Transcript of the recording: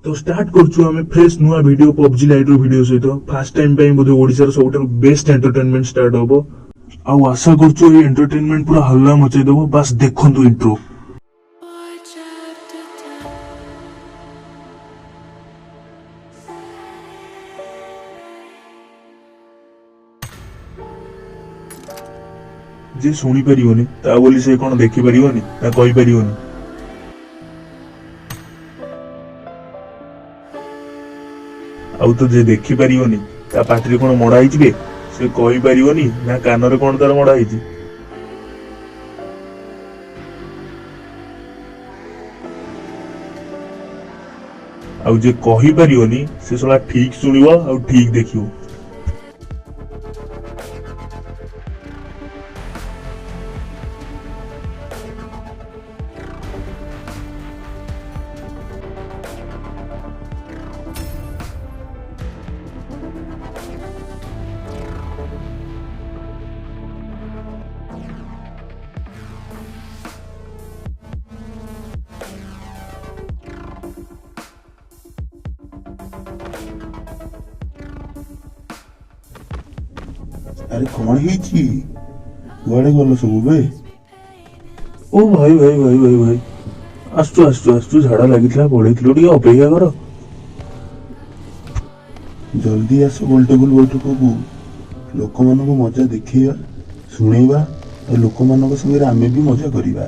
ତ ଷ୍ଟାର୍ଟ କରୁଛୁ ଆମେ ଫ୍ରେଶ ନୂଆ ଭିଡିଓ, ପବଜି ଲାଇଟ୍ ର ଭିଡିଓ ସହିତ। ଫାର୍ଷ୍ଟ ଟାଇମ ପାଇଁ ବୋଧେ ଓଡିଶାର ସବୁଠାରୁ ବେଷ୍ଟ ଏଣ୍ଟରଟେନମେଣ୍ଟ ଷ୍ଟାର୍ଟ ହବ। ଆଉ ଆଶା କରୁଛୁ ଏଇ ଏଣ୍ଟରଟେନମେଣ୍ଟ ପୁରା ହଲ୍ଲା ମଚେଇ ଦବ। ବାସ୍ ଦେଖନ୍ତୁ ଇଣ୍ଟ୍ରୋ। Chapter 10. ଯେ ଶୁଣିପାରିବନି ତା ବୋଲି ସେ କଣ ଦେଖିପାରିବନି ନା କହିପାରିବନି? ଆଉ ତ ଯେ ଦେଖିପାରିବନି ତା ପାଟିରେ କଣ ମଡା ହେଇଛି ବେ? ସେ କହିପାରିବନି ନା କାନରେ କଣ ତାର ମଡା ହେଇଛି? ଆଉ ଯେ କହିପାରିବନି ସେ ଶଳା ଠିକ ଶୁଣିବ ଆଉ ଠିକ ଦେଖିବ। ଆରେ, କଣ ହେଇଛି? କୁଆଡେ ଗଲ ସବୁ ବେ? ଓ ଭାଇ ଭାଇ ଭାଇ ଭାଇ ଭାଇ, ଆସୁଛୁ ଆସୁଛୁ ଆସୁଛୁ। ଝାଡା ଲାଗିଥିଲା, ପଳେଇଥିଲୁ, ଟିକେ ଅପେକ୍ଷା କର। ଜଲ୍ଦି ଆସ ଗୋଲଟେବୁଲ ବୈଠକକୁ। ଲୋକମାନଙ୍କୁ ମଜା ଦେଖେଇବା, ଶୁଣେଇବା ଆଉ ଲୋକମାନଙ୍କ ସାଙ୍ଗରେ ଆମେ ବି ମଜା କରିବା।